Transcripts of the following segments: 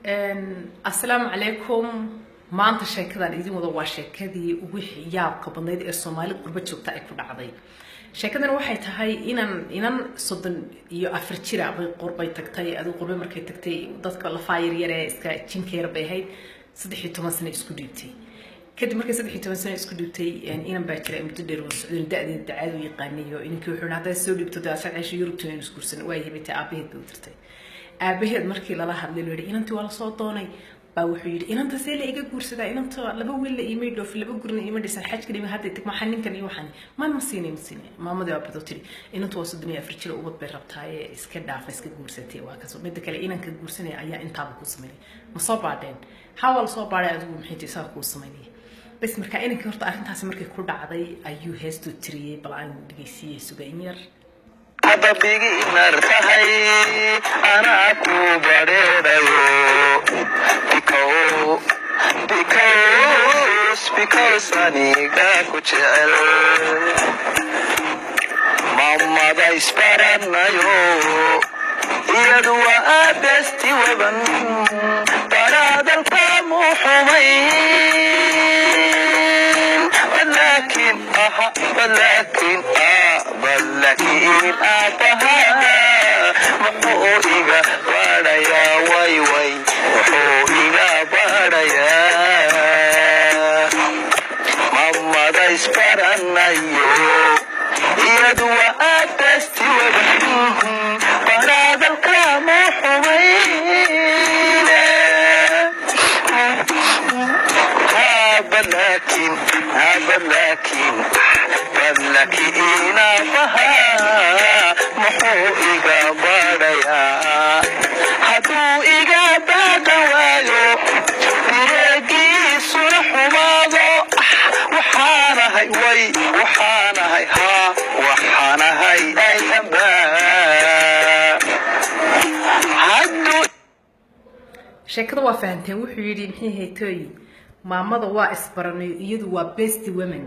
Asalaamu calaykum. Maanta sheekadan idin wado waa sheekadii ugu yaabka badnayd ee Soomaali qurbo joogta ay ku dhacday. Sheekadan waxay tahay inan 34 jira bay qurbay tagtay. Adigu qurbe markay tagtay, dadka lafaa yaryar ee iska jinka yar bay ahayd. 13 sano isku dhiibtay. Kadib markay 13 sano isku dhiibtay, inan baa jira muddo dheer wada socdeen, da-deed dacaad u yaqaanayo. Inankii wuxuu haddaa soo dhiibto dee asaga ceesha Yurubtuna inuu isguursan waayay bay tahay. Aabaheed bay u dirtay. Aabaheed markii lala hadlay, loo yidhi inantii waa lasoo doonay, baa wuxuu yidhi: "Inanta see la iga guursadaa? Inanta laba wiil la iimay dhoofi, laba gurina iima dhisan, xajka dhimi hadday tag, maxaa ninkan iyo waxaan ma siinay, ma siinay." Maamadii waa bado tiri: "Inantu waa 34 jir, ubad bay rabtaaye, iska dhaafa, iska guursatay." Waa kasoo midda kale, inanka guursanaya ayaa intaaba kuu samaynay. Ma soo baadheen? Haa, waa lasoo baadhay. Adigu maxay tii isaga kuu samaynaya bas? Marka inankii horta arrintaasi markay ku dhacday ayuu heestuu tiriyey. Bal aan dhegeysiiyey, suga in yar. Hadda beginner tahay, anaa ku badheedhayo because aniga ku jecel. Mamada isbaranayo, iyadu waa best woman, baraadalka mu xumayn, laakiin aha, laakiin laakiin aabaha muxuu iga baadhayaa? Way way, muxuu iga baadhayaa? Mamada isbaranayo, iyadu waa best woman, baraadalka mu xumayn, laakiin haba, laakiin laakiin aabaha muxuu iga baadhayaa? Hadduu iga baaqan waayo, direegiisuna xumaado, waxaanahay way, waxaanahay haa, waxaanahay ayamba hadduu Sheekada waa fahanteen. Wuxuu yidhi, maxay haytooy, maamada waa isbaranay, iyadu waa best woman,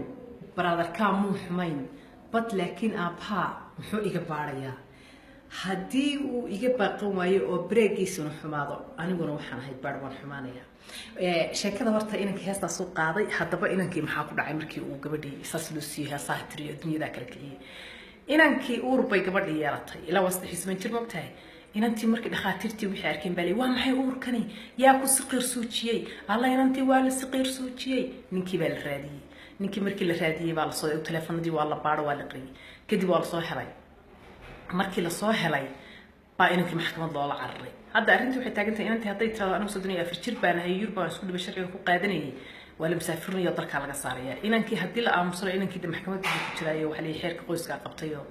brotherkaa muu xumayn, but laakiin aabbaha muxuu iga baarayaa? Haddii uu iga baaqan waayo oo bareegiisuna xumaado, aniguna waxaan ahay baar, waan xumaanaya. Sheekada horta inankii heestaas u qaaday. Haddaba inankii maxaa ku dhacay markii uu gabadhii saas loo siiyey, heesaha tiriyo, adduunyadaa kala kiciyey? Inankii uur bay gabadhii yeelatay, ilaa waa 13 jir, mogtahay. Inantii markii dhakhaatiirtii wixii arkeen baa lay: "Waa maxay uurkani? Yaa ku siqiir suujiyey?" Alla, inantii waa la siqiir suujiyey. Ninkii baa la raadiyey. Ninkii markii la raadiyey baa lasoo, teleefanadii waa la baadho, waa la qariyey, kadib waa lasoo helay. Markii lasoo helay baa inankii maxkamad loola cararay. Hadda arrintii waxay taagan tahay, inantii hadday tirado anigu 34 jir baan ahay, Yurub baan isku dhibay, sharciga ku qaadanayay, waa la masaafurinaya oo dalkaa laga saaraya. Inankii haddii la aamusano, inankii de maxkamad buu ku jiraayo, waxaa leeyahay xeerka qoyskaa qabtayoo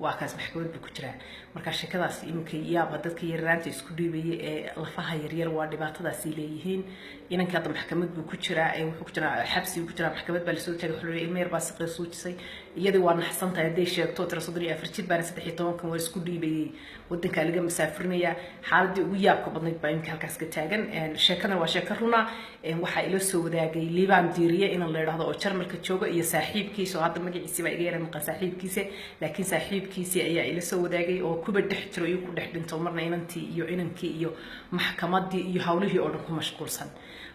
waa kaas, maxkamad buu ku jiraa. Marka sheekadaas iminka yaaba dadka yararaanta isku dhiibaya ee lafaha yaryar waa dhibaatadaasay leeyihiin. Inankii hadda maxkamad buu ku jiraa, ee wuxuu ku jiraa xabsi buu ku jiraa. Maxkamad baa lasoo taagay, wuxuu leeyahay ilmo yar baa siqiir suujisay. Iyadii waa naxsan tahay. Hadday sheegto tira 34 jir baana, 13-kan waa isku dhiibayay, wadankaa laga masaafurinayaa. Xaaladii ugu yaabka badnayd baa iminka halkaas ka taagan. Sheekadan waa sheeko runa. Waxaa ila soo wadaagay Liibaan Diiriye inan la idhaahdo oo Jarmalka jooga iyo saaxiibkiisa oo hadda magaciisi baa iga yara maqan, saaxiibkiisa, laakiin saaxiibkiisii ayaa ila soo wadaagay oo kuba dhex jiro iyo ku dhex dhinto marna inantii iyo inankii iyo maxkamadii iyo hawlihii oo dhan ku mashquulsan.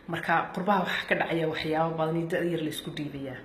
Marka qurbaha waxaa ka dhacaya waxyaabo badan iyo da yar la isku dhiibayaa.